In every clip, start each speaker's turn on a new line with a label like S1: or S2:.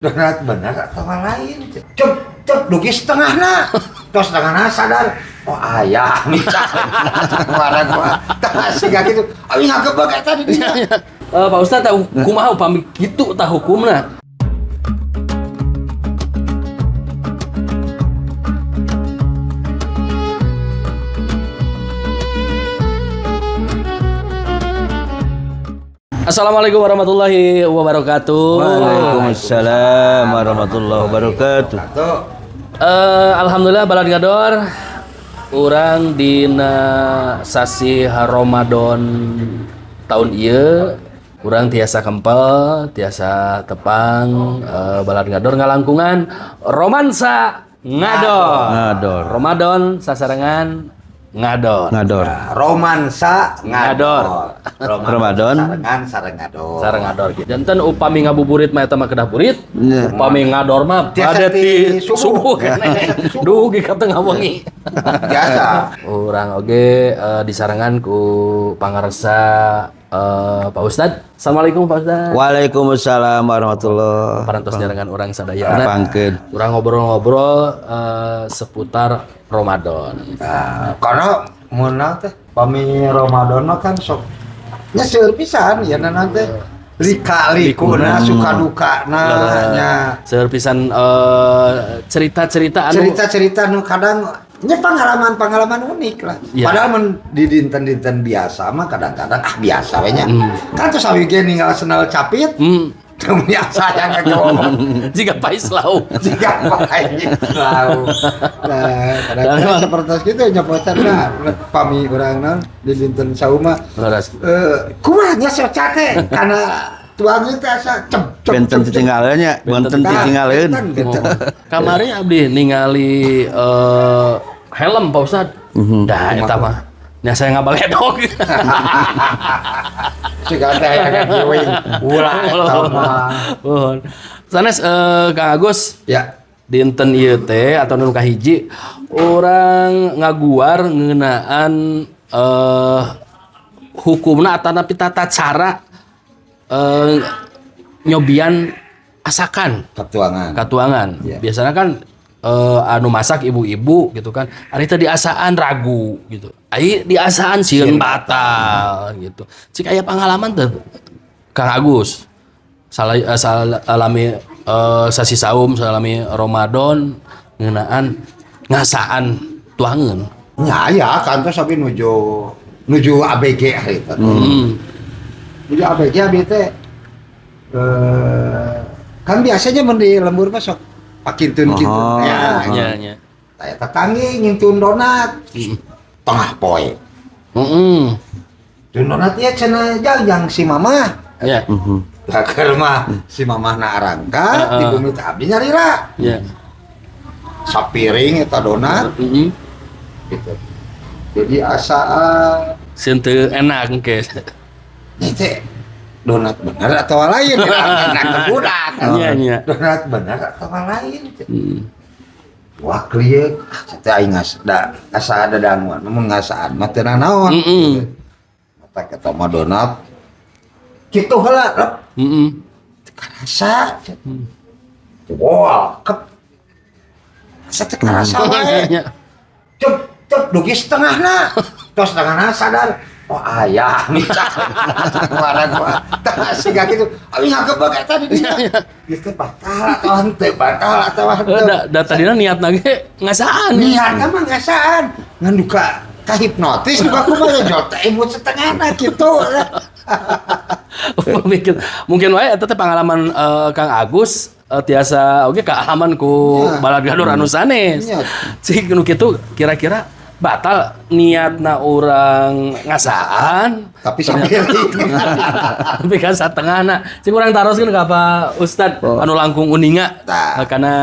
S1: Donat bener atau lain? Cep cep dugi setengahna. Terus setengahna sadar. Oh ayah misalnya. Kemarin gua tah siga gitu. Abi ngagebeg eta di dinya.
S2: Pak Ustadz tahu kumaha upami kitu tah hukumna. Assalamualaikum warahmatullahi wabarakatuh.
S3: Waalaikumsalam warahmatullahi wabarakatuh.
S1: Tuh.
S2: Alhamdulillah balad ngador urang dina sasih Ramadan tahun ieu urang tiasa kempel, tiasa tepang, balad ngador ngalangkungan romansa ngador.
S3: Ngador.
S2: Ramadan sasarengan ngador.
S3: Ngador.
S1: Romansa ngador.
S3: Ramadan.
S1: Sarengan sareng ngador.
S2: Sareng ngador gitu. Janten upami ngabuburit mah eta mah kedah burit,
S3: Nya.
S2: upami ngador mah
S1: Tiasa
S2: bade ti
S1: ti
S2: subuh
S1: subuh.
S2: keneh. Dugi ka tengah wengi.
S1: Biasa.
S2: Urang oge disarengan ku pangarsa Pak Ustad. Assalamualaikum Pak Ustad.
S3: Waalaikumsalam warahmatullahi
S2: Parantos nyarengan urang sadayana.
S3: Pangkeun.
S2: Urang ngobrol-ngobrol seputar Ramadan.
S1: Nah, karena meunang teh pami Ramadan mah kan sok nya seueur pisan ya naon teh lika-likuna suka dukana nya.
S2: Seueur pisan cerita-cerita anu
S1: Cerita-cerita nu kadang nya pengalaman-pengalaman unik lah.
S2: Iya.
S1: Padahal mun di dinten-dinten biasa mah kadang-kadang ah biasa we nya. Kan terus awi ge ninggal sendal capit, teu biasa yang ngegowong.
S2: Jika pais lau.
S1: Jika pais lau. Nah, kadang-kadang seperti itu nya nah pami urang naon di dinten sauma.
S2: Leres.
S1: Kumaha nya sok teh kana tuang teh asa cep cep.
S3: Benten titinggaleun nya, benten titinggaleun.
S1: Benten.
S2: Kamari abdi ningali helm Pak Ustad. Dah eta mah. Nya saya ngabaledog.
S1: Siga teh aya giwing. Ulah eta mah.
S2: Mohon. Sanes Kang Agus
S1: Ya.
S2: dinten ieu teh atau nu kahiji urang ngaguar ngeunaan hukumna atanapi tata cara nyobian asakan
S1: Katuangan.
S2: katuangan.
S1: Iya.
S2: Biasanya kan anu masak ibu-ibu gitu kan. Ari teh diasaan ragu gitu. Ari diasaan sieun batal gitu. Cik aya pengalaman teh Kang Agus. Salah salami sasi saum salami Ramadan ngeunaan ngasaan tuangeun.
S1: Nya aya kantos abi nuju nuju ABG hari itu. Nuju ABG abi teh kan biasanya mun di lembur mah sok pakintun-kintun.
S3: Oh.
S1: Ya,
S2: Nya nya.
S1: Saya tetanggi ngintun donat. Tengah poe.
S2: Heeh.
S1: Tun donat ya cenah jang si mama.
S2: Ya.
S1: Lah keur mah si mamah na arangkat di bumi teh abdi nyarira.
S2: Ya.
S1: Sapiring eta donat
S2: Heeh.
S1: gitu. Jadi asaan
S2: Sieun teu enak engke.
S1: ini teh donat bener atau lain ya, ke budak.
S2: Iya, iya.
S1: Donat bener atau lain. Wah klieuk ah teh aing da asa ada danguan mun ngasaan mah teu nanaon. Mata eta mah donat kitu heula lep teu karasa. Wah, kep. Asa teu karasa wae.
S2: Nya.
S1: Cep cep dugi setengahna. Terus setengahna sadar. Oh ayah misalnya. Kemarin gua tah siga gitu. Abi ngagebeg eta di dinya. Gitu batal atau henteu, batal atau henteu.
S2: Da tadina niatna ge ngasaan.
S1: Niatna mah ngasaan. Ngan duka kahipnotis duka kumaha jol teh imut setengahna gitu.
S2: Mungkin mungkin wae eta teh pengalaman Kang Agus tiasa oge kaalaman ku
S1: Ya.
S2: balad gador anu sanes.
S1: Ya.
S2: Cik nu kitu kira-kira batal niatna urang ngasaan
S1: Tapi sambil
S2: tapi kan satengahna. Cik urang taroskeun ka Pak Ustad anu langkung uninga
S1: Tah.
S2: kana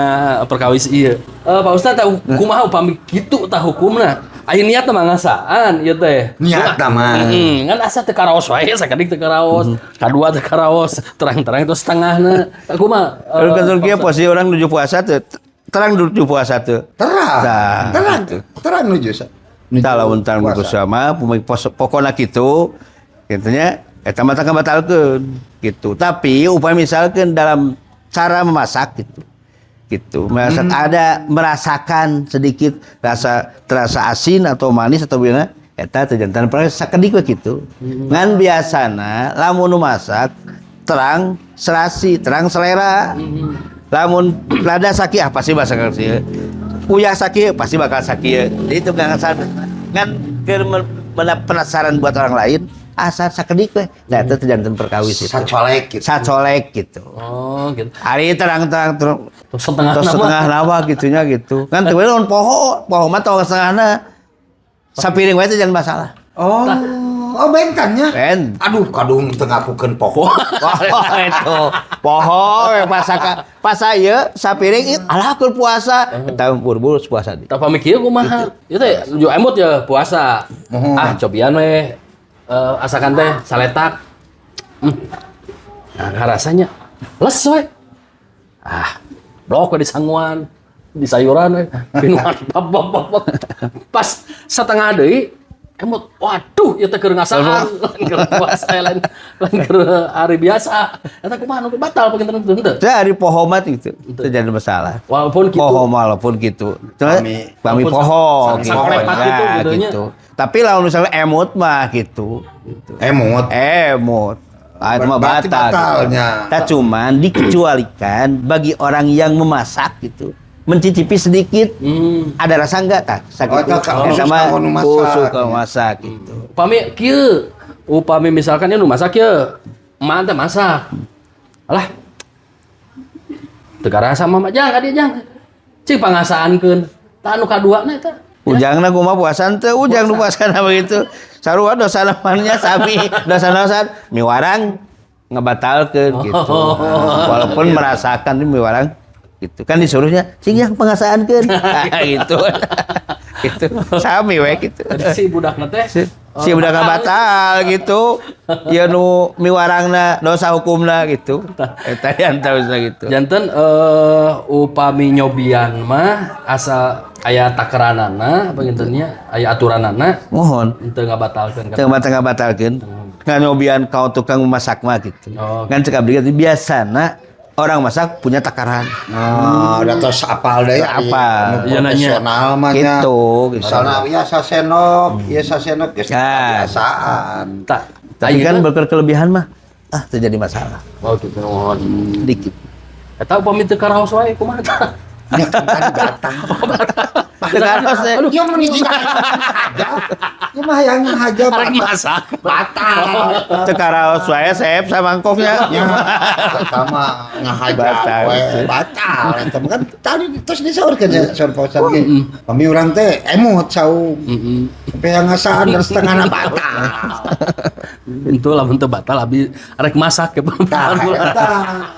S2: perkawis ieu. Pak Ustad tah kumaha upami kitu tah hukumna? Aya niatna mah ngasaan ieu teh.
S1: niatna mah.
S2: Kan asa teu karaos wae, sakedik teu karaos, kadua teu karaos, terang-terang itu setengahna. Kumaha?
S3: Kalau kan kieu posisi orang nuju puasa teh, terang nuju puasa teh.
S1: Terang.
S3: Tah.
S1: Terang. Terang nuju.
S3: Tah lamun terang nuju sama pokona kitu kitu nya eta mah teu kabatalkeun gitu. Tapi upami misalkeun dalam Cara memasak gitu. Gitu. Memasak ada merasakan sedikit rasa, terasa asin atau manis atau gimana, eta teu janten perkawis, sakedik we gitu. Ngan biasana lamun nu masak terang serasi, terang selera. Lamun lada sakieu, ah pasti masak sakieu. Uyah sakieu, pasti bakal sakieu. Jadi itu ngan ngan keur penasaran buat orang lain, asal sakedik we. Nah, itu teu janten perkawis itu.
S1: Sacolek gitu.
S3: Sacolek gitu.
S2: Oh, gitu.
S3: Ari terang-terang terang
S2: Terus setengah
S3: terus
S2: nama.
S3: Setengah nawa gitunya gitu. Kan teu lamun poho, poho mah tong setengahna. Sapiring wae teh jangan masalah.
S1: Oh, oh bentennya.
S3: Ben.
S1: Aduh, kadung teu ngakukeun poho.
S3: Poho itu. Poho we pasaka pas ieu sapiring ieu alah keur puasa. Eta buru-buru puasa di.
S2: Tah, pami kieu kumaha? Ieu teh nuju emut ya puasa. Ah, cobian we asakan teh saletak. Nah, rasanya les we. Ah, blok we di sanguan, di sayuran we. Pinuhan bab bab bab, bab. Pas setengah deui emut, waduh, ieu teh keur ngasaan, lain keur puasa, lain lain keur hari biasa. Eta kumaha nu batal panginten teu?
S3: Teh ari poho mah gitu. Teu jadi masalah.
S2: Walaupun gitu.
S3: Poho mah walaupun gitu. Cuma
S1: Pami-
S3: pami
S2: Walaupun
S3: poho gitu.
S2: sakolepat
S3: Ya,
S2: gitu, gitu nya.
S3: gitu. Tapi lamun misalnya emut mah gitu. Gitu.
S1: Emut.
S3: Emut. Ah, itu mah
S1: Berarti
S3: batal.
S1: batalnya.
S3: Tak cuman dikecualikan bagi orang yang memasak gitu. Mencicipi sedikit. Ada rasa enggak tak? Sakit.
S1: Oh, itu khusus
S3: sama
S1: kanggo nu masak.
S3: Khusus kalau masak gitu.
S2: Upami kieu, upami misalkan nu masak kieu, emak teh masak. Alah. Teu karasa mah jang ka dieu jang. Cing pangasaankeun. Tah, anu kaduana eta.
S3: Ujangna kumaha, puasa teu? Ujang nu puasa begitu. Sarua dosa namanya sami, dosa dosa miwarang ngebatalkeun gitu. Walaupun merasakan ini miwarang gitu. Kan disuruhnya cing yang pengasaankeun. Gitu. Gitu. Sami we gitu.
S2: Jadi si budakna teh
S3: Si budak batal gitu. Ya nu miwarangna dosa hukumna gitu. Eta antawisna gitu.
S2: Janten upami nyobian mah asa aya takeranana pangintennya, aya aturanana,
S3: Mohon.
S2: henteu ngabatalkeun.
S3: Teu batal, ngabatalkeun. Ngan nyobian kau tukang memasak mah gitu.
S2: Oh.
S3: Ngan cek abdi ge biasana orang masak punya takaran.
S1: Nah, udah tos apal deh.
S3: Apal.
S1: Anu
S2: Iya, nanya.
S1: profesional mah nya.
S3: Gitu, gitu.
S1: Misalnya ya sasenok, ya sasenok geus
S3: Ya.
S1: kebiasaan.
S2: Tak.
S3: Tapi kan berkelebihan mah ah terjadi masalah.
S2: Oh gitu, mohon.
S3: Dikit.
S2: Eta upami teu karaos wae kumaha tah?
S1: Ya kan tadi batal.
S3: Teu karaos teh.
S1: Aduh, ya mun aja. Ya mah yang haja
S2: Arek
S1: batal.
S2: masak.
S1: Batal.
S3: Teu karaos wae seep samangkoknya.
S1: Ya, pertama ngahaja
S3: Batal.
S1: we batal. Eta mah kan tadi terus disaurkeun ya saur Pak Ustad ge. Pami urang teh emut saung. Sampai yang ngasaan dan setengahna batal.
S2: Itu lamun teu batal abi arek masak ya.
S1: Tah, eta.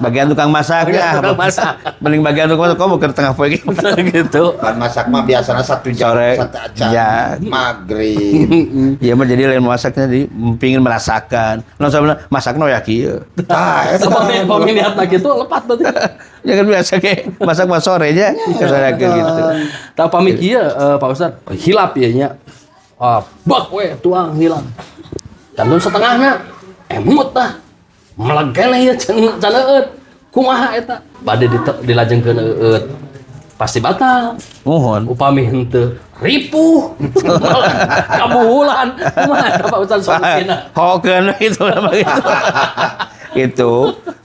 S3: Bagian tukang masak
S2: Bagian
S3: ya.
S2: tukang masak.
S3: Mending bagian tukang masak kamu ke tengah poe gitu.
S2: Gitu.
S1: Pan masak mah biasanya 1 jam
S3: Sore.
S1: satu acan.
S3: Ya.
S1: Maghrib.
S3: Iya mah jadi lain masaknya jadi pingin merasakan. Nah, sama masak no ya kieu.
S1: Tah, eta.
S2: Upami upami niatna kitu lepat berarti.
S3: Ya kan biasa kayak masak mah sorenya sore gitu.
S2: Tah, upami kieu Pak Ustad, hilap ya nya. Ah, bak we tuang hilang. Jangan setengahna emut tah. Melegele ya can can eueut. Kumaha eta? Bade dilajengkeun eueut. Pasti batal.
S3: Mohon.
S2: Upami henteu ripuh. Kabuhulan. Kumaha eta, Pak Ustad, solusina?
S3: Hokeun gitu nama gitu. Gitu.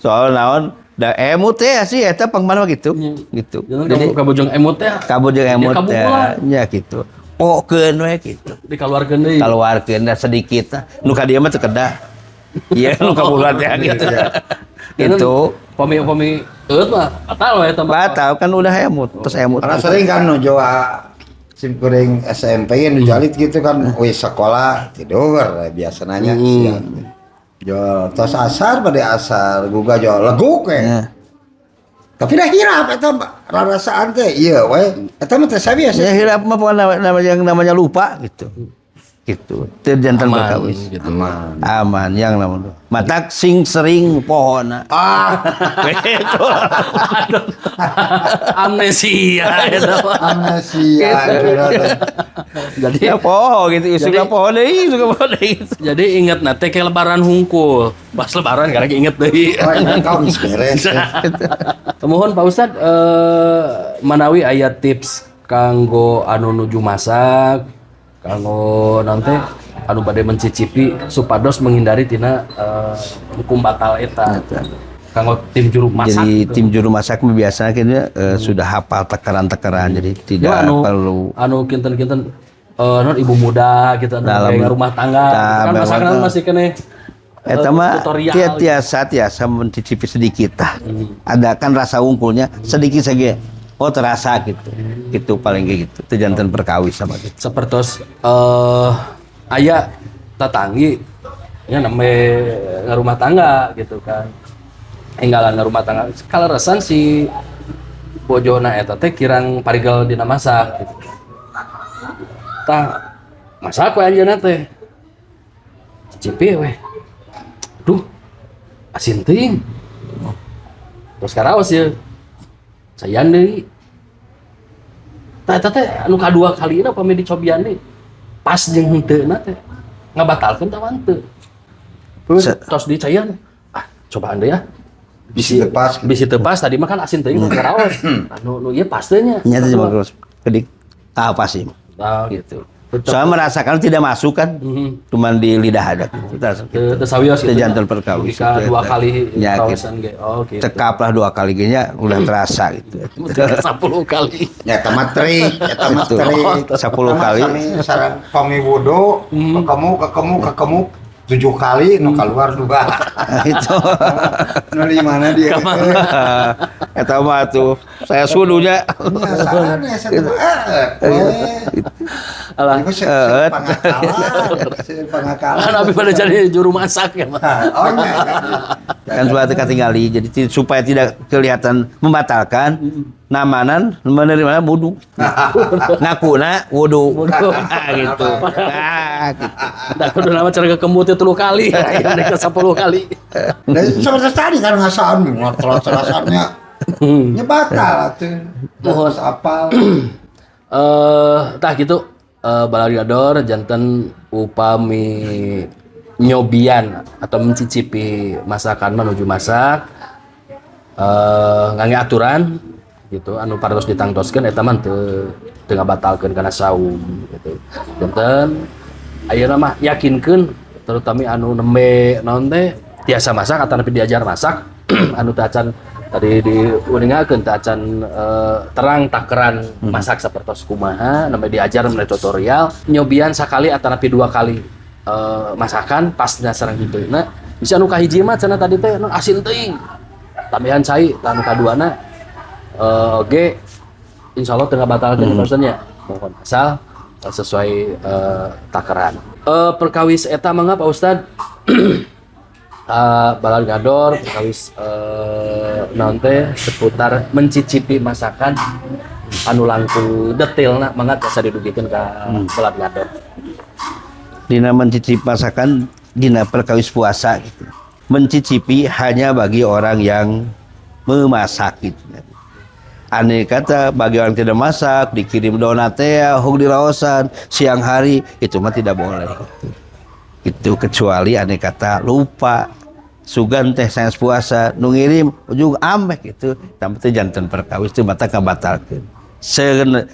S3: Soal naon da emut teh sih eta pangmana mah gitu. Gitu.
S2: Jangan
S3: Jadi
S2: kabujung emut teh.
S3: kabujung emut
S2: Dia
S3: teh
S2: kabuhulan.
S3: nya gitu. Pokeun we gitu.
S2: Dikaluarkeun deui.
S3: Keluarkeun da sedikit. Nu ka dieu mah teu kedah. Iya nu kabuhulan teh gitu. Gitu.
S2: Upami upami eueut mah batal we eta mah.
S3: Batal kan udah emut, terus emut.
S1: Karena sering kan nuju sim kuring SMP nu jalit gitu kan, wih sekolah tidur biasanya siang. Jol tos asar, pada asar guga jol leguk we.
S3: Ya.
S1: Tapi dah hilap eta rarasaan teh ieu we. Eta mah teh sabiasa.
S3: Ya hilap mah pokoknya namanya yang namanya lupa gitu. Gitu. Teu janten
S2: Aman,
S3: perkawis.
S2: gitu.
S1: Aman.
S3: Aman yang lamun. Matak sing sering pohona.
S1: Ah,
S3: Gitu.
S2: Aduh. Amnesia gitu.
S1: Amnesia.
S2: Jadi
S3: Ya poho gitu, suka poho deui, suka poho deui.
S2: Jadi inget nanti kayak lebaran hungkul. Pas lebaran karena inget deui.
S1: Oh, ini kau geus beres.
S2: Mohon Pak Ustad, manawi aya tips kanggo anu nuju masak, kanggo nanti anu bade mencicipi supados menghindari tina hukum batal eta. Kanggo tim juru masak.
S3: Jadi
S2: gitu.
S3: tim juru masak biasanya kayaknya sudah hafal takaran-takaran, jadi tidak
S2: anu,
S3: perlu
S2: anu kinten-kinten non ibu muda gitu, anu
S3: Dalam-
S2: kayak rumah tangga
S3: Tah,
S2: gitu kan
S3: memang
S2: masakan
S3: tuh.
S2: masih kene
S3: Eta mah
S2: tutorial gitu.
S3: tiasa tiasa mencicipi sedikit tah. Ada kan rasa wungkulnya sedikit saja. Oh, terasa gitu. Gitu paling kayak gitu. Itu janten perkawis sama gitu.
S2: Sepertos aya tatanggi ya namanya ngarumah tangga gitu kan, enggalan ngarumah tangga, kaleresan si bojona eta teh kirang parigel dina masak gitu. Tah, masak we anjeunna teh, cicipi we, duh, asin teuing. Terus karaos ya, caian deui. Tah, eta teh anu kadua kalina pami dicobian deui pas jeung henteuna teh ngabatalkeun tah henteu? Terus tos dicaian, ah, cobaan deui ya.
S1: Bisi teu pas gitu.
S2: Bisi teu pas, tadi mah kan asin teuing karaos. Anu nu ieu pas teu nya.
S3: Nyata cuma terus kedik. Ah, pasti.
S2: Nah, gitu.
S3: Soalnya merasakan tidak masuk kan, cuman di lidah ada gitu. Terus
S2: Teu teu sawios
S3: Teu
S2: gitu.
S3: janten perkawis.
S2: Jika
S3: Gitu,
S2: dua
S3: eta.
S2: kali
S3: Ya, gitu.
S2: kawasan ge. Oh, gitu.
S3: Cekap lah dua kali gini ya, udah terasa gitu.
S2: 10 kali.
S1: Ya eta mah trik, eta mah
S3: Betul.
S1: trik.
S3: 10
S1: Eta mah
S3: kali.
S1: sami sareng pami wudu, kekemu kekemu kekemu tujuh kali, nu keluar dua.
S3: Itu.
S1: Nu lima dia.
S3: Eta mah tuh saya sudunya.
S1: Ya, sanes eta mah. Eh,
S2: Alah.
S1: Iku pangakalan, pangakalan.
S2: Kan abi pada jadi juru masak ya, Pak.
S1: Oh nya.
S3: Kan sudah ketinggali, jadi supaya tidak kelihatan membatalkan namanan menerima wudu, ngakuna wudu. Nah, gitu, nah gitu.
S2: Da kudu nama cara kekemutnya 3 kali, ya mereka 10 kali.
S1: Dan seperti tadi kan ngasaan ngotrol-trolasannya. Nya batal atuh. Terus apal.
S2: Tah gitu, balariador janten upami nyobian atau mencicipi masakan menuju masak ngangge aturan gitu anu parantos ditangtoskeun, eta mah teu teu ngabatalkeun kana saum gitu. Janten ayeuna mah yakinkeun, terutama anu nembe naon teh tiasa masak atau nepi diajar masak, anu teu acan tadi diuningakeun, teu acan terang takeran masak sapertos kumaha, nembe diajar melalui tutorial, nyobian sakali atau nepi dua kali masakan pasnya sareng kitu. Nah, bisa anu kahiji mah cenah tadi teh nu asin teuing tambahan cai, tah anu kaduana oge insyaallah teu ngabatalkeun hmm. Nya mohon, asal sesuai takaran. Perkawis eta mangga Pak Ustad, balad ngador perkawis naon teh seputar mencicipi masakan anu langkung detailna, mangga tiasa didugikeun ka balad ngador.
S3: Dina mencicipi masakan dina perkawis puasa gitu, mencicipi hanya bagi orang yang memasak gitu. Aneh kata bagi orang tidak masak dikirim donat teh hug diraosan siang hari, itu mah tidak boleh gitu. Itu kecuali aneh kata lupa, sugan teh sanes puasa nu ngirim ujung ambek gitu, tapi itu janten perkawis, itu mata kabatalkeun.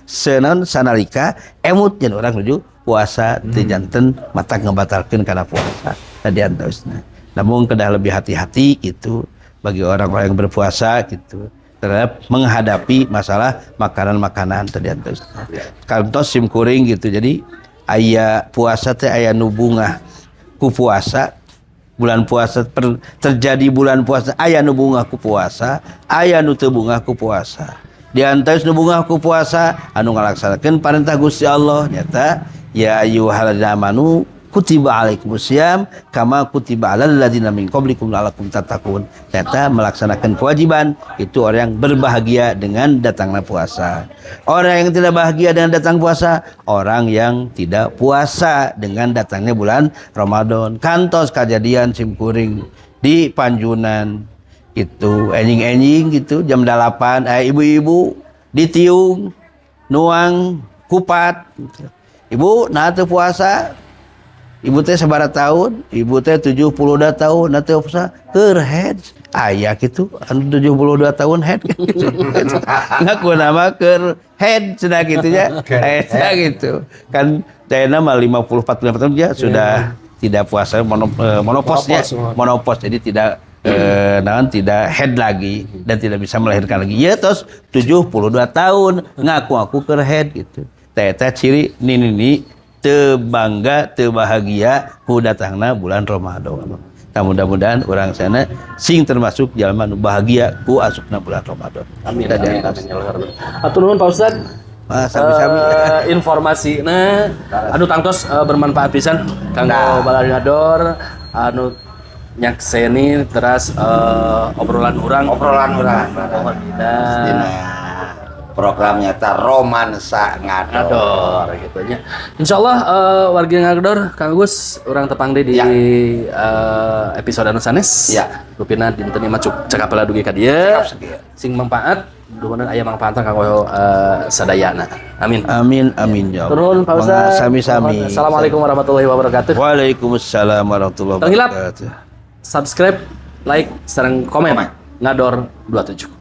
S3: Senon sanalika emut yen orang nuju puasa teu janten mata ngabatalkeun kana puasa tadi antawisna. Namun kedah lebih hati-hati gitu bagi orang-orang yang berpuasa gitu terhadap menghadapi masalah makanan-makanan tadi antawisna. Kantos sim kuring gitu, jadi aya puasa teh aya nu bungah ku puasa bulan puasa, terjadi bulan puasa aya nu bungah ku puasa, aya nu teu bungah ku puasa. Di antara nu bungah ku puasa anu ngalaksanakeun perintah Gusti Allah nyata ya ayyuhalladzina amanu. Kutiba alaikumusiyam kama kutiba alal ladzina min qablikum la'allakum tattaqun. Ternyata melaksanakan kewajiban itu orang yang berbahagia dengan datangnya puasa. Orang yang tidak bahagia dengan datang puasa, orang yang tidak puasa dengan datangnya bulan Ramadan. Kantos kejadian simkuring di Panjunan itu enjing-enjing gitu jam 8, ibu-ibu ditiung nuang kupat. Ibu, nah teu puasa? Ibu teh sabaraha tahun? Ibu teh 72 tahun. Nah, teu puasa, keur haid. Aya gitu anu 72 tahun haid gitu. Ngaku nama keur haid cenah gitu nya. Eta gitu. Kan tehna mah 54 tahun dia sudah tidak puasa, menopause ya. Menopause, jadi tidak naon, tidak haid lagi dan tidak bisa melahirkan lagi. Ya terus 72 tahun ngaku-ngaku keur haid gitu. Teh eta ciri nini teu bangga, teu bahagia ku datangna bulan Ramadan. Nah, mudah-mudahan urang sana sing termasuk jalma nu bahagia ku asupna bulan Ramadan.
S2: Amin. Amin. Amin. Ya Allah. Hatur nuhun, Pak Ustad.
S3: Ah, sami-sami.
S2: Informasi nah anu tangtos bermanfaat pisan kanggo balad ngador anu nyakseni teras obrolan urang.
S1: Obrolan urang.
S2: Mohon dina
S1: Dina programnya ta Romansa Ngador.
S2: Ngador gitu nya. Insyaallah, warga ngador, Kang Agus, urang tepang deui di episode anu sanes. Rupina dinten ieu mah cekap heula dugi ka dieu.
S1: Cekap sakieu.
S2: Sing manfaat, mudah-mudahan aya manfaatna kanggo sadayana. Amin.
S3: Amin amin ya Allah.
S2: Turun, Pak Ustaz.
S3: Sami-sami.
S2: Assalamualaikum warahmatullahi wabarakatuh.
S3: Waalaikumsalam warahmatullahi
S2: Tong hilap.
S3: wabarakatuh.
S2: Subscribe, like, sareng komen.
S1: Komen.
S2: Ngador 27.